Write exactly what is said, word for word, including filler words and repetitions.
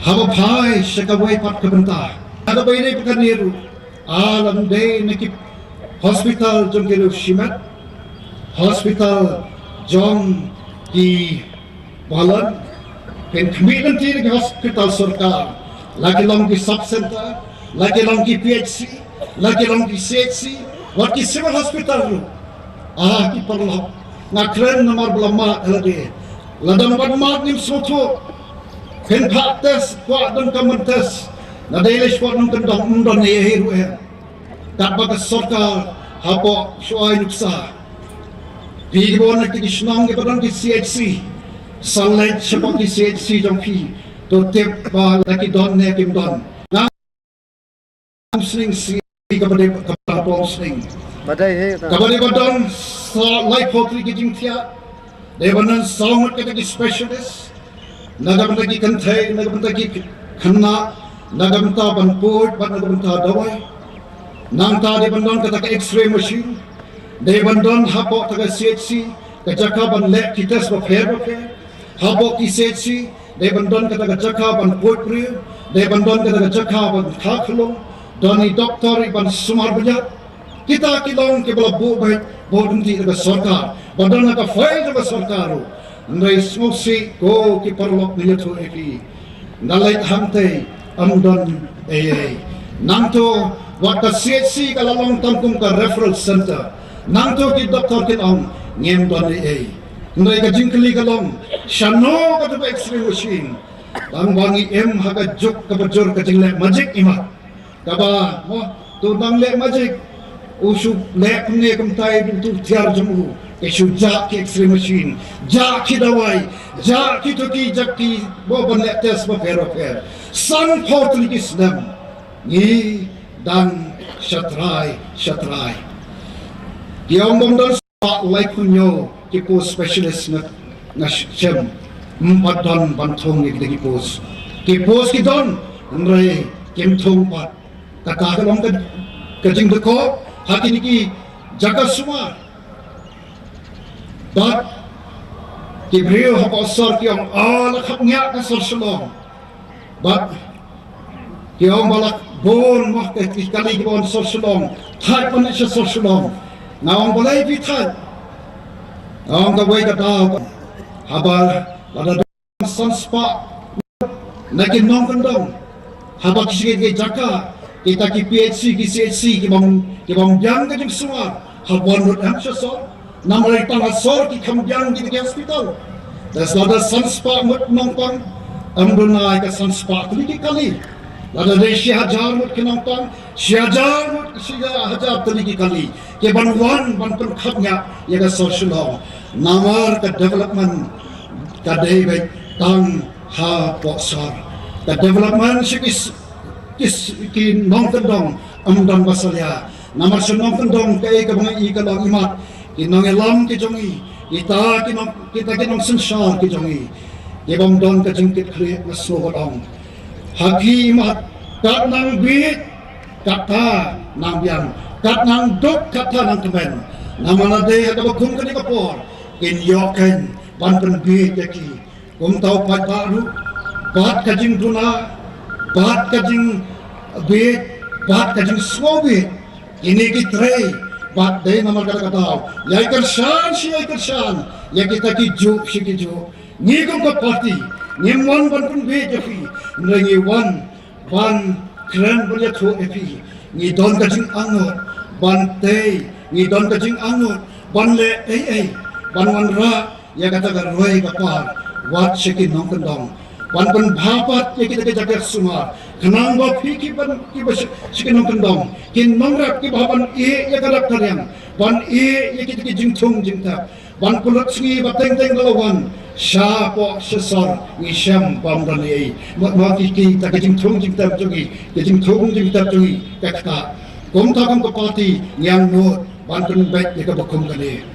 Haba phai sha kawei pat ka bynta, ha kaba ïadei bad kane ruh, a, lada dei na ki hospital jong ki riew shimet, hospital jong ki balang, pynkhmih lynti na ki hospital sorkar, la ki long ki sub center, la ki long ki P H C, la ki long ki C H C, wat ki civil hospital ruh. Ah, ki paralok, nga kren namar ba la mad ha lade. Lada ym pat mad ngim sngewthuh. Pynphah test, kwah don common test. Lada ïaleh shuwa nongkyndong, ym don ei ei ruh em. Katba ka sorkar hapoh shuwa nuksa, phi kiba wan na ki shnong kiba don ki C H C, sa leit shapoh ki C H C jong phi, to tip ba la ki don ne kim don. Nga sning sih kaba dei, kaba dei ba sning. Ba dei, he, ta. Kaba dei ba don sa laiphew tylli ki jingthiah. Dei ban don saw ngut kata ki specialist. Na ka bynta ki kynthei, na ka bynta ki khynnah, na ka bynta ban pud, bad na ka bynta dawai. Nangta dei ban don kata ka X-ray machine. Dei ban don hapoh kata ka C H C ka jaka ban leh ki test bapher bapher. Hapoh ki C H C dei ban don kata ka jaka ban pud briew. Dei ban don kata ka jaka ban kha khlong. Don i doktor i ban sumar bniat. Kita ki long kiba la buh beit, buh lynti da ka sorkar, ba don ha ka file jong ka sorkar ruh. Hynrei sngewsih ko ki paralok, nga ïathuh ïa phi, nga leit hangtei ym don ei ei. Nangto wat ka C H C ka la long tang kum ka referral center. Nangto ki doktor kin ong ngim don ei ei. Hynrei ka jingkylli ka long, shano kata ka X-ray machine? Tang ba ngi im ha ka juk kaba jur ka jingleh magic, imat. Kaba, mo, to nang leh magic, u shu leh kumne kumtai, bun tu tiar jong u, ki shu jah ki X-ray machine, jah ki dawai, jah ki toki, jah ki, mo, ban leh test bapher bapher. Sanphew tylli ki snem ngi dang shatrai shatrai. Ki ong bym don spah laiphew hynñiew ki post specialist nga, nga shem. Ym pat don ban thung ïa kita ki post. Ki post ki don, hynrei kim thung pat. Kata ka long ka, ka jingdukop ha kine ki jaka sumar. Bad ki briew hapoh sor ki ong, ah, la khapngiah ka sor Shillong. Bad ki ong ba la bun, mo, ki kali kiba wan sor Shillong, thait ban leit sha sor Shillong. Nga ong balei phi thait? Nga ong kawei ka daw, haba lada don san spah na ki nongkyndong, haba ki shu ki jaka, kita ki P H C, ki C H C kibym, kibym biang ka jingsumar, haba wan lut em sha sor? Namar tang ha sor ki kham biang kita ki hospital. Te lada san spah ngut nongpang, ym duna ïa ka san spah tylli ki kali. Lada dei shi hajar ngut ki nongpang, shi hajar ngut, shi hajar tylli ki kali kiban wan ban pynkhapngiah ïa ka sor Shillong. Namar ka development ka dei beit tang hapoh sor. Ka development sha ki s-, ki s-, ki nongkyndong ym don ba salia. Namar sha nongkyndong kaei kaba ngi i ka long, imat, ki nongïalam ki jong ngi, kita ki nong, kita ki nongsynshar ki jong ngi, kibym don ka jingkitkhlieh, nga sngew ban ong. Ha ki, imat, kat nang bieit katta nang biang, kat nang duk katta nang kmen. Namar lada dei ha kaba kum kane ka por, kin ïoh kein ban pynbieit ïa ki. Kumta u paidbah ruh, bad ka jingduna, bad ka jingbieit, bad ka jingsngewbieit, kine ki trei. Bad dei namar kata ka daw, ïai kyrshan shi ïai kyrshan, ïa kita ki juk shi ki juk. Ngi kum ka party ngim wan ban pynbieit ïa phi, hynrei ngi wan ban kren ban ïathuh ïa phi. Ngi don ka jingangnud ban tei, ngi don ka jingangnud ban leh ei ei, ban wanrah ïa kata ka roi ka par, wat sha ki nongkyndong, ban pynbha pat ïa kita ki jaka sumar, khnang ba phi kiban, kiba sha, sha ki nongkyndong, ki nongrep kiba hap ban ïeh ïa ka rep ka riang, ban ïeh ïa kita ki jingthung jingtep, ban pynlut sngi ba teng teng ba la wan shapoh sha sor, ngi shem bym don ei ei. Mo, mo, ki, kita ki jingthung jingtep jong ngi, ki jingthung jingtep jong ngi ka ktah. Kumta kum ka party ngi angnud ban pynbeit ïa kaba kum kane.